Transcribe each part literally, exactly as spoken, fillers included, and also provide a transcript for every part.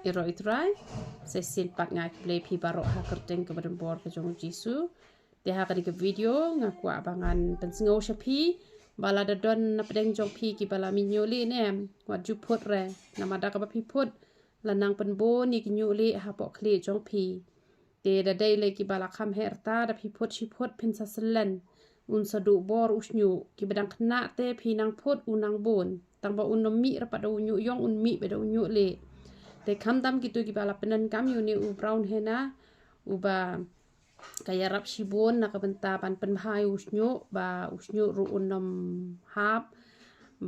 Ïaroh ïa u Trai. Sa shisien pat nga ai khublei ïa phi baroh ha ka kyrteng kaba donbor ka jong u Jisu. Te ha kane ka video nga kwah ba ngan pynsngew sha phi ba lada don na pdeng jong phi kiba la mih ñiuhlieh ne em, wat ju phut re. Namar da kaba phi phut la nang pynbun ïa ki ñiuhlieh hapoh khlieh jong phi. Te da dei lei kiba la kham heh rta, da phi phut shi phut phin sa syllen. Un sa duh bor u shñiuh, kiba dang khynnah te phi nang phut u nang bun. Tang ba un ym mih re pat da u ñiuh ïong, un mih beit da u ñiuhlieh. Te khamtam kito kiba la pyndonkam ïa une u brown henna, uba ka ïarap shibun na ka bynta ban pynbha ïa u shñiuh, ba u shñiuh ruh un ym hap.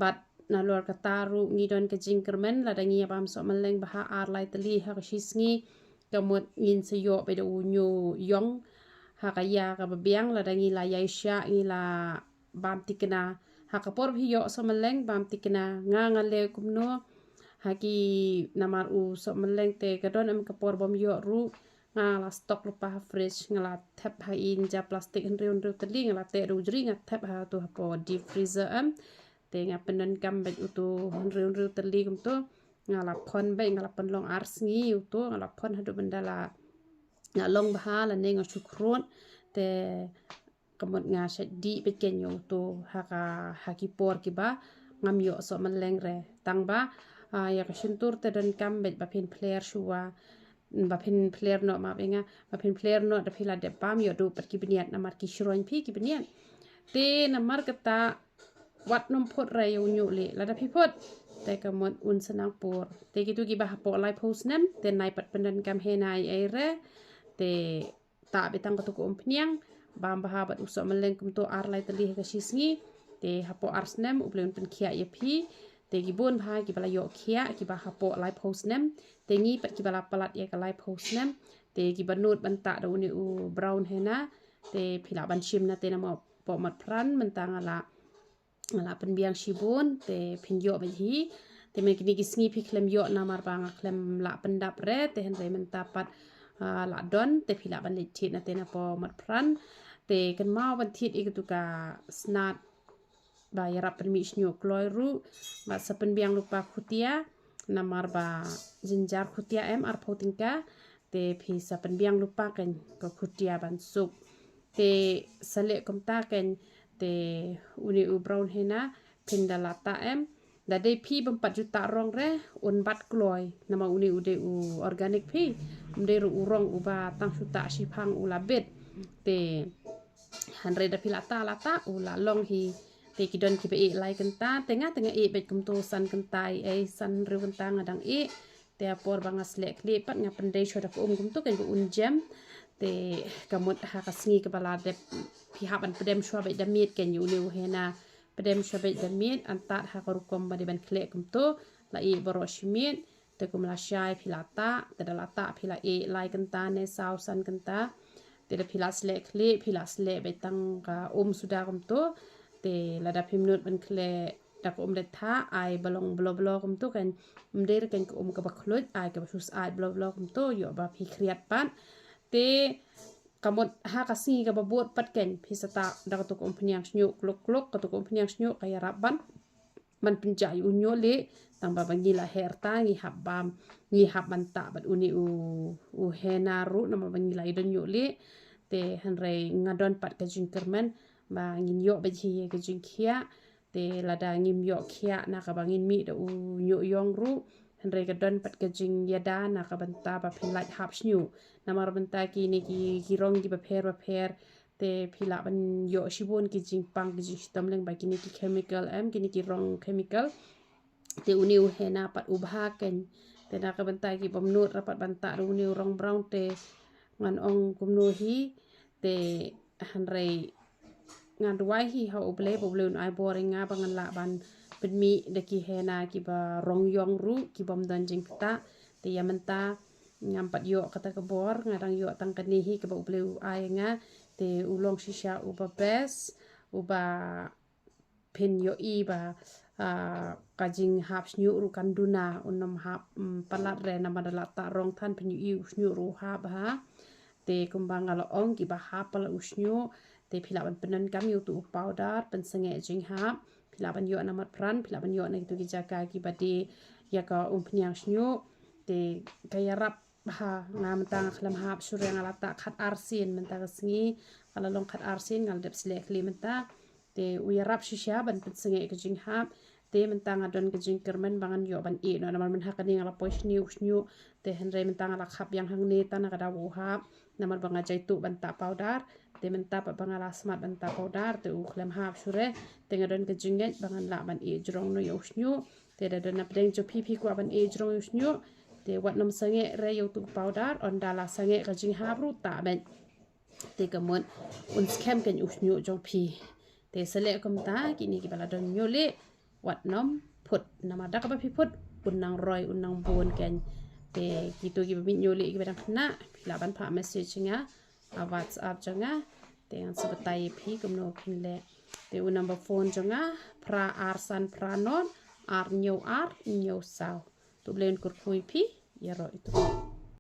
Bad nalor kata ruh ngi don ka jingkyrmen lada ngi ïa bam sohmylleng bha ar lai tylli ha ka shi sngi, ka mut ngin sa ïoh beit da u ñiuh ïong ha ka ïa kaba biang. Lada ngi la ïaishah, ngi la bam thikna ha ka por ba phi ïoh sohmylleng, bam thikna. Nga nga leh kumno ha ki, namar u sohmylleng te ka don em ka por bym ïoh ruh, nga la stock lypa ha fridge, nga la thep ha i jar plastik hynriew hynriew tylli, nga la teh da u jri, nga thep ha tu hapoh deep freezer em. Te nga pyndonkam beit utu hynriew hynriew tylli kumtu. Nga la phon beit, nga la pynlong ar sngi utu, nga la phon haduh ban da la, la long bha lane nga shu khrud. Te ka mut nga shait dih beit keiñ ïa utu ha ka, ha ki por kiba ngam ïoh sohmylleng re. Tang ba, ah, ïa ka shyntur te donkam beit ba phin pler shuwa, ba phin pler noh, map ïa nga, ba phin pler noh da phi la dep bam, ïoh duh pat ki bniat, namar ki shroiñ phi ki bniat. Te namar kata wat nym phut re ïa u ñiuhlieh, lada phi phut te ka mut un sa nang pur. Te kito kiba hapoh laiphew snem te nai pat pyndonkam henna ei ei re. Te tah beit tang katu ka umphniang, bam bha bad u sohmylleng kumtu ar lai tylli ha ka shi sngi. Te hapoh ar snem U Blei un pynkhiah ïa phi. Te ki bun bha kiba la ïoh khiah kiba hapoh laiphew snem. Te ngi pat kiba la palat ïa ka laiphew snem, te kiba nud ban tah da une u brown henna. Te phi lah ban shim na te napoh Motphran, mynta nga la, nga la pynbiang shibun, te phin ïoh beit hi. Te mynta kine ki sngi phi khlem ïoh namar ba nga khlem lah pyndap re, te hynrei mynta pat, ah, la don, te phi lah ban leit thied na te napoh Motphran. Te kynmaw ban thied ïa katu ka snat ba ïarap pynmih shñiuh kloi ruh, bad sa pynbiang lypa khutia, namar ba jynjar khutia em arphew tyngka. Te phi sa pynbiang lypa keiñ ka khutia ban suk. Te sa leh kumta keiñ, te une u brown henna phin da la tah em. Da dei phi bym pat ju tah rong re, un bat kloi, namar une u dei u organic phi. Um dei ruh u rong uba tang shu tah shiphang u la bit. Te hynrei da phi la tah la tah, u la long hi. Te ki don kiba ïeh lai kynta, te nga te nga ïeh beit kumtu san kynta ei ei, san hynriew kynta nga dang ïeh. Te ha por ba nga sleh khlieh pat nga pyndei shuwa da ka um kumtu keiñ ba un jem. Te ka mut ha ka sngi kaba la dep phi hap ban pdem shuwa beit da miet keiñ ïa une u henna. Pdem shuwa beit da miet, an tad ha ka rukom ba dei ban khleh kumtu, la ïeh baroh shi miet. Te kum la shai phi la tah, te da la tah phi la ïeh lai kynta ne saw san kynta. Te da phi la sleh khlieh, phi la sleh beit tang ka um suda kumtu. Te lada phim nud ban khleh da ka um leit thah, ai ba long blo blo kumtu keiñ, ym dei re keiñ ka um kaba khluit, ai kaba shu syaid blo blo kumtu, ïoh ba phi khriat pat. Te ka mut ha ka sngi kaba bud pat keiñ, phi sa tah da katu ka umphniang shñiuh kluk kluk, katu ka umphniang shñiuh ka ïarap ban, ban pynjah ïa u ñiuhlieh, tang ba ba ngi la heh rta ngi hap bam, ngi hap ban tah bad une u, u henna ruh, namar ba ngi la ïadon ñiuhlieh. Te hynrei nga don pat ka jingkyrmen ba ngin ïoh beit hi ïa ka jingkhiah. Te lada ngim ïoh khiah na kaba ngin mih da u ñiuh ïong ruh, hynrei ka don pat ka jingïada na ka bynta ba phin lait hap shñiuh. Namar mynta kine ki, ki rong kiba pher ba pher, te phi lah ban ïoh shibun ki jingpang ki jingshitom lyngba kine ki chemical em, kine ki rong chemical. Te une u henna pat u bha keiñ. Te na ka bynta ki bym nud re pat ban tah da une u rong brown te ngan ong kumno hi. Te hynrei ngan duwai hi ha U Blei ba U Blei un ai bor ïa nga ba ngan lah ban pynmih da ki henna kiba rong ïong ruh ki bym don jingktah. Te ïa mynta ngam pat ïoh kata ka bor, nga dang ïoh tang kane hi kaba U Blei u ai ïa nga. Te u long shisha uba best, uba phin ïohi ba, ah, ka jinghap shñiuh ruh kan duna, un ym hap, mm, palat re, namar da la tah rong than phin ïohi u shñiuh ruh u hap bha. Te kumba nga la ong, kiba hap palat u shñiuh, te phi lah ban pyndonkam ïa utu u powder pynsangeh jinghap. Phi lah ban ïoh na Motphran, phi lah ban ïoh na kitu ki jaka kiba die ïa ka umphniang shñiuh. Te ka ïarap ha nga mynta nga khlem hap shuh re, nga la tah khat ar sien mynta ka sngi, ka la long khat ar sien nga la dep sleh khlieh mynta. Te u ïarap shisha ban pynsangeh ka jinghap. Te mynta nga don ka jingkyrmen ba ngan ïoh ban ïeh noh namar mynta ha kane nga la poi shñiuh shñiuh. Te hynrei mynta nga la khap ïa hangne tang na ka daw u hap namar ba nga jaituh ban tah powder. Te mynta pat ba nga la smat ban tah powder te u khlem hap shuh re. Te nga don ka jingngeit ba ngan lah ban ïeh jrong noh ïa u shñiuh. Te da don na pdeng jong phi phi kwah ban ïeh jrong ïa u shñiuh, te wat nym sangeh re ïa utu u powder, ynda la sangeh ka jinghap ruh tah beit. Te ka mut un skhem kein u shñiuh jong phi. Te sa leh kumta, kine kiba la don ñiuh lieh, wat nym phut. Namar da kaba phi phut, un nang roi, un nang bun kein. Te kito kiba mih ñiuh lieh kiba dang khynnah, phi lah ban phah message ïa nga ha WhatsApp jong nga. Te ngan sa batai ïa phi kumno phin leh. Te u number phone jong nga, phra ar san phra nod, ar ñiew ar ñiew saw. To U Blei un kyrkhu ïa phi, ïaroh ïa u.